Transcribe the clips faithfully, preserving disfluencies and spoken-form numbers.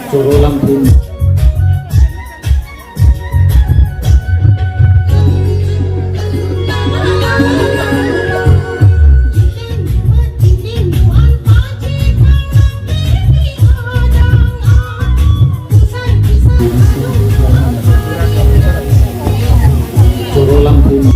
Choro Lamphun. Choro Lamphun.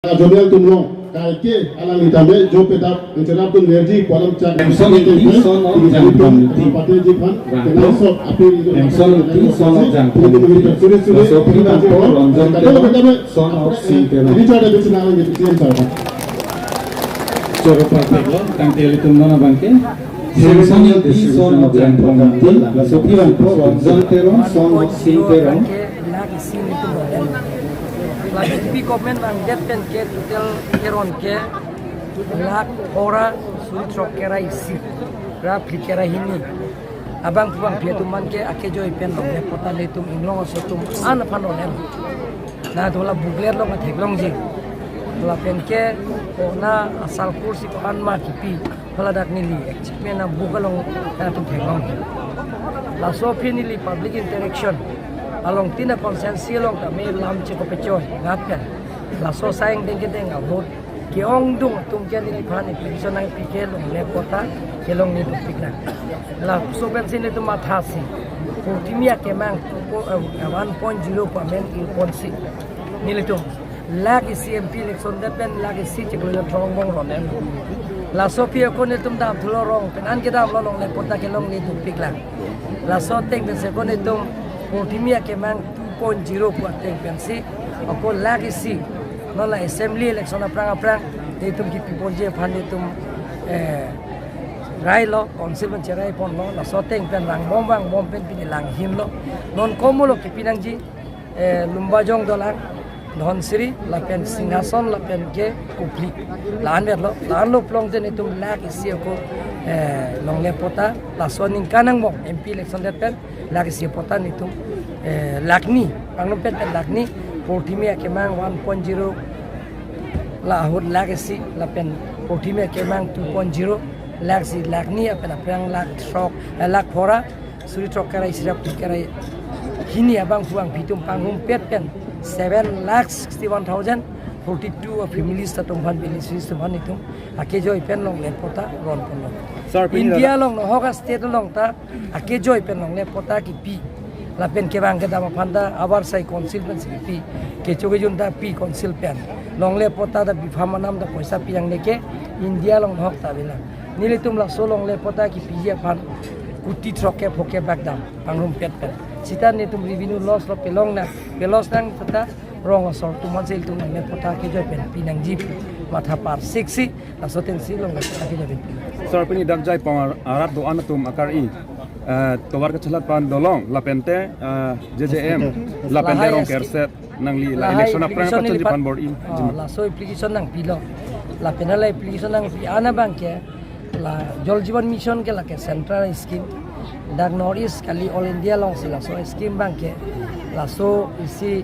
Jodel tumlong kaike alangli tame jo petap encherap tum verji kolam chak Emson Uti, son of Jangpon Uti. Pate ji phan Rangpon. Kenal sok api ilo Emson Uti, son of Jangpon Uti. Suri suri. Laso aphi Rangpon Ronjon Teron, son of Sing Teron. Ini cara dia senang lagi tu siang saya. Choro parpek lo, tangte ilitum non abangke. Emson Uti, son of Jangpon Uti. Laso aphi Rangpon Ronjon Teron, son of Sing Teron. Lake, lake isi ilitum boten. Lake P government vangdet pen ke total Teron ke lakh phora suri throk kre ra isi ra phli kre ra hini. Abang phu abangphi atum aphan ke akejoi pen longle pota ilitum inglong aso atum an aphan longle. Na dola booklet along theklongji. Lapen ke kona asal kursi ko-an ma kipi. Hala dak neli achievement abook along ilitum theklong. Laso aphi neli public interaction along tin a-constituency along tame lam cheko pechoi ngat pen. Laso asai angdeng kedeng a-vote ke-ongdung atum ke neliphan application nangpi ke longle pota kelongle dopik nang. Laso pensi nelitum mathasi. Purthimi akemang two po-, eh, one point zero pu amen ingponsi nelitum lakh isi M P election det pen lakh isi chiklo thong bong ronem. Laso aphi ako nelitum dam thulo rong pen an kedam lo longle pota kelongle dopik lang. Laso ateng pensi ako nelitum purthimi akemang two point zero pu ateng pensi ako lakh isi non la assembly election aphrang aphrang nelitum kipi ponji aphan nelitum, eh, rai lo, council pen cherai ponlo. Laso ateng pen rangbom vangbom pen pini langhin lo. Non komo lo kipi nangji, eh, Lumbajong dolang, Dhansiri, lapen Singhason, lapen ke Kopili. La-an vet lo, la-an lo plong te nelitum lakh isi ako, eh, longle pota, laso aningkan angbong M P election det pen, lakh isi pota nelitum, eh, lakh ni, pangrum pen pen lakh ni, purthimi akemang one point zero, la ahut lakh isi, lapen purthimi akemang two point zero, lakh isi, lakh ni, lapen aphrang lakh throk, eh, lakh phora suri throk kre ra isi ra phli kre ra hini abang phu abangphi atum pangrum pet pen seven lakh sixty one thousand forty two a families atum aphan, beneficiaries atum aphan nelitum akejoi pen longle pota ron ponlo. Sir, pini India dada along nohok a-state along ta akejoi pen longle pota kipi. Lapen kevang kedam aphan ta abar sai council pensi kipi. Kecho kejun ta pi council pen. Longle pota ta bipham anam ta poisa pi nangne ke India along nohok ta avelang. Nelitum laso longle pota kipiji aphan kuti throk ke pho ke bak dam pangrum pet pen. Sita nelitum revenue loss lo, pelong nang, pe-loss nang tata rong asor atum aphansi ilitum longle pota kejoi pen pi nangji pu matha parsiksi, laso atengsi longle pota kejoi pen pi. Sir, pini dak Jaipong ar-, arat do-an atum akari, eh, tovar kachelat pen dolong, lapen te, eh, J J M, hospital, lapen te lahai rong S K kerset nangli la lahai election aphrang application pachunji neli pan bor-i. Ah, jima. Laso application nangpilo. Lapen hala application nangpi an abangke la Jal Jeevan Mission ke lake central scheme. Dak North East kali, all India alongsi laso scheme abangke laso isi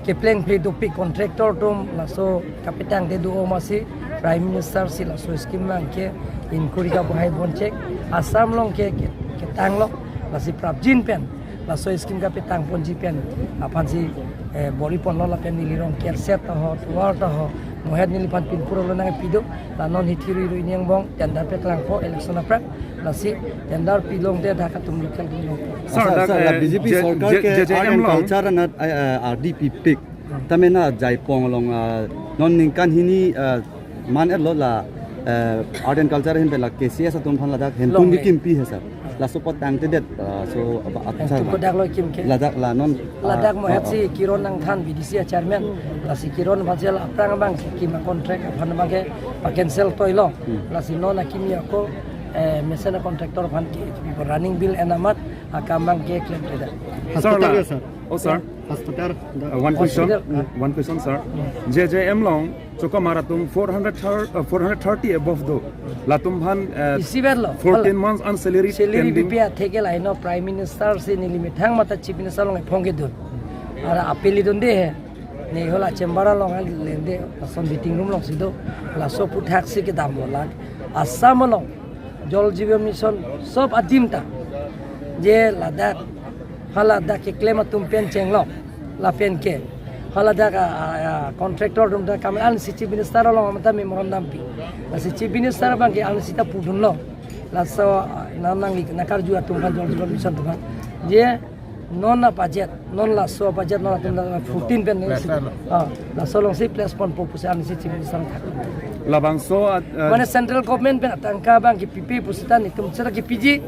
kepleng phe dopik contractor atum laso kapetang te do-o masi Prime Minister si laso scheme abangke inquiry kabahai bonchek. Assam along ke, ke, ketanglo, lasi prapjin pen laso scheme kapetang ponji pen aphansi, eh, bor-i ponlo. Lapen neli rong kerset ta ho, tovar ta ho, mohet neliphan pinpur lo nangpi do. La non hithi rui rui ni angbong tender paklangpo election aphrang, lasi tender pilong te dak atum local atum long. Sir, sir, dak, sir, la eh, B J P J-, sorkar J-, ke J J M art and long. Culture anat, eh, eh, R D P pik. Hmm. Tame na Jaipong along, ah, non ningkan hini, ah, man-et lo la, eh, art and culture ahin pen la K C S atum aphan ladak hempung longle kekimpi he sir. Laso apot tangtedet, ah, so aba, ah, hempung sir, kodak lo kimke? Ladak la non, ladak ah, mohet ah, si Kiron Nangthan B D C a chairman, lasi Kiron aphansi la aphrang abang kim a-contract aphan abangke pa-cancel toilo. Hmm. Lasi non akimi ako, eh, mesen a-contractor aphan ke, running bill en amat akam abangke klemkledet. Sir, hospital la, ya, sir? Oh, sir. Hospital. Uh, one question. Hospital. One question, sir. J J M along, chokam arat atum four hundred thir-, uh, four hundred thirty above do. Latum aphan, uh, isi vet lo. Fourteen months an salary salary pending. P P atheke la ino Prime Minister si neli methang mata Chief Minister along ephong kedun. Ara appeal dunde he. Ne hala chamber along lende, lason meeting room alongsi do. Laso aphuthak si kedam lo la. Assam along Jal Jeevan Mission sob adim ta, je ladak, haladak keklem atum pen chenglo, lapen ke haladak a, a, a, contractor atum ta kam an si Chief Minister along amata memorandum pi. Lasi Chief Minister abangke an sita pudunlo. Laso, a, nang nangli nakarju atum aphan, Jal Jeevan Mission atum aphan, je Non a budget, non laso budget non atum la fourteen pen ni si. Plus, plus. Ah, laso alongsi plus ponpo pusi arnisi Chief Minister thak. Labangso at, uh, Mane central government pen atangka abang kipipe pusita netum seta kipiji,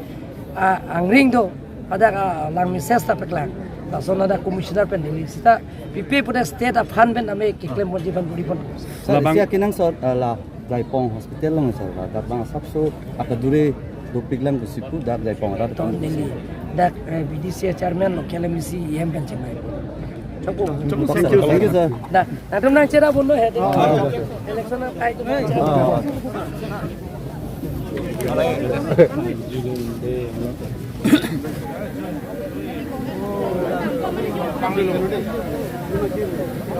ah, angring do, ada ka lang message ta paklang. Laso nada commissioner pen Delhi seta pipe pute state a fund pen ame keklem ponji aphan buri pon. Sir, Labang- isi akenangsot, uh, la Jaipong hospital along, sir, dak bang asapso akadure dopik lang pusi pu dak Jaipong arat Tong Delhi. Dak, eh, B D C A chairman, local M A C, E M pen chennai. Thank you, sir. Thank you, sir. Dak, dak tum nang chera bono he. Ah. Election na kai tum nang chera. Ah.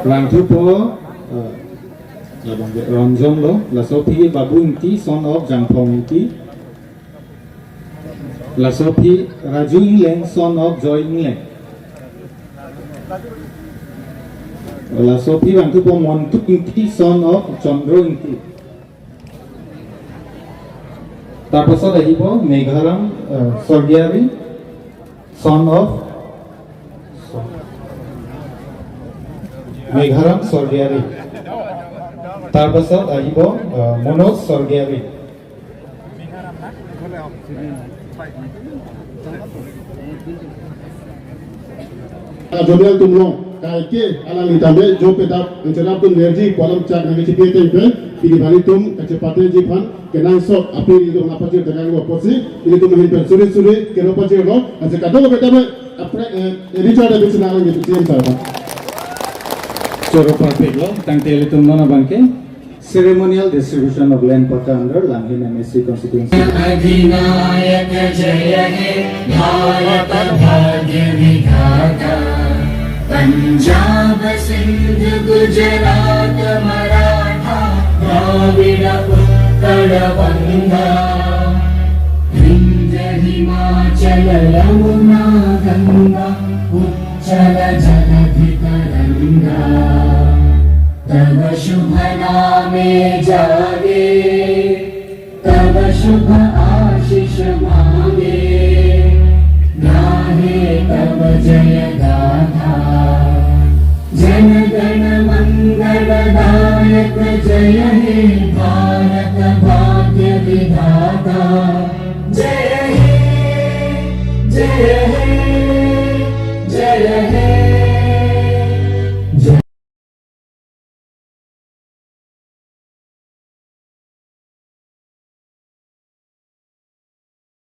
Langthupo, eh, Labang ke Ronjong lo, laso aphi Babu Ingti, son of Jangphong Ingti. Laso aphi Raju Ingleng, son of Joy Ingleng. Laso aphi vangthupo Montu Ingti, son of Chandra Ingti. Tarpasot ahibo Megharam, eh, Sorgiari, son of Megharam Sorgiari. Tarpasot ahibo, uh, Manoj Sorgiari. Ajodel tumlong, kaike alang litame jo petap, encerap tum nerji, kolam chak nang chipi tengpe, pini bali tum, kachepateji aphan, kenangsot, aphi ilitum apachir tegang lo pusi, ilitum ahin pen suri suri, kero pachirlo, anse kadokave tame, apre, eh, Richard Davidson alang ni P C M sir. Choro parpik lo, tangte ilitum non abangke, ceremonial distribution of land patta under Langhin M A C constituency. अधिनायक जय हे भारत भाग्य विधाता। पंजाब सिंध गुजरात मराठा द्राविड़ उत्कल बंगा। विंध्य हिमाचल यमुना गंगा उच्छल जलधि तरंगा। तव शुभ नामे जागे तव शुभ आशीष मांगे, गाहे तव जय गाथा। जन गण मंगलदायक जय हे भारत भाग्य विधाता। जय हे, जय हे